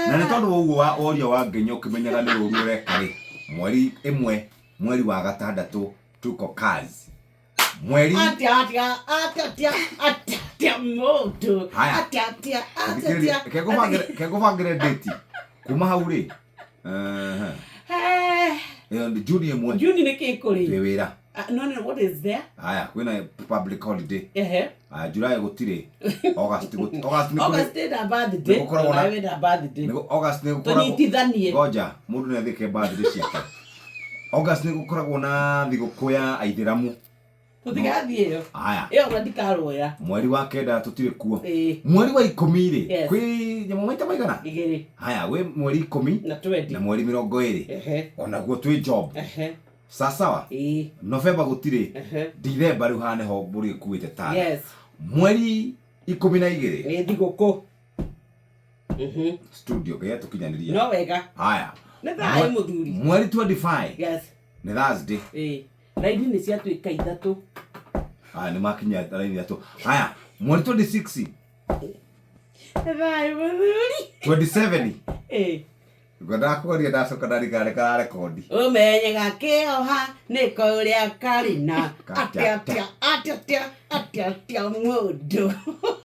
Na nĩ tondũ wa ũguo wa woria wa ngenya ũkĩmenyaga nĩ rũru ũreka rĩ, mweri ĩmwe mweri wa gatandatũ tuko kazi. Mweri Atia atia atia atia atia atia mũndũ. Haya. Atia atia atia Thikĩrĩria, atia. reke ngũbangĩre date kuma hau rĩ. Ehe. Eh, Ĩyo nĩ Juni ĩmwe Juni nĩ kĩ kũrĩ? twĩ wĩra. Ah, no no what is there? Haya, kwĩna public holiday. Ehe. Haya, July gũtirĩ. August gũtirĩ. August nĩ kũrĩ. August ĩna birthday. Nĩ gũkoragwo na- Nawe wĩna birthday. August nĩ gũkoragwo. Tũnyitithanie. Ngoja, mũndũ nĩ athĩke birthday ciake. August nĩ gũkoragwo na thigũkũ ya Aithĩramu. Tũtigathiĩ ĩyo. Haya, Ĩyo ona ndikarũya. mweri wa kenda tũtirĩ kuo. Ĩĩ. Mweri wa ikũmi rĩ, Yes. kwĩ nyamũ maita maigana? Igĩrĩ Haya, gwĩ mweri ikũmi na 20. na mweri 20. Ehe. Onaguo twĩ job. Ehe. Sasawa? Ĩĩ. November gũtirĩ. Ehe. Dithemba rĩu haha nĩho mbũri ĩkuĩte tara. Yes. Mweri 12 Nĩ thigũkũ. Studio kĩrĩa tũkinyanĩria. No wega. Haya. Nĩ thayũ mũthuri. Mweri 25 Yes. nĩ Thursday. Ĩĩ. Raini nĩ ciatuĩka ithatũ. Haya nĩ makinya raini ithatũ. Haya, mweri 26, Nĩ thayũ mũthuri. 27. Ĩĩ. Ngwendaga kũgeria ndacoka ndarikana nĩ kararekondi. Ũmenyaga kĩoha nĩ kũrĩa karĩ na Katia, atĩa atĩa atĩa atĩa atĩa atĩa mũndũ.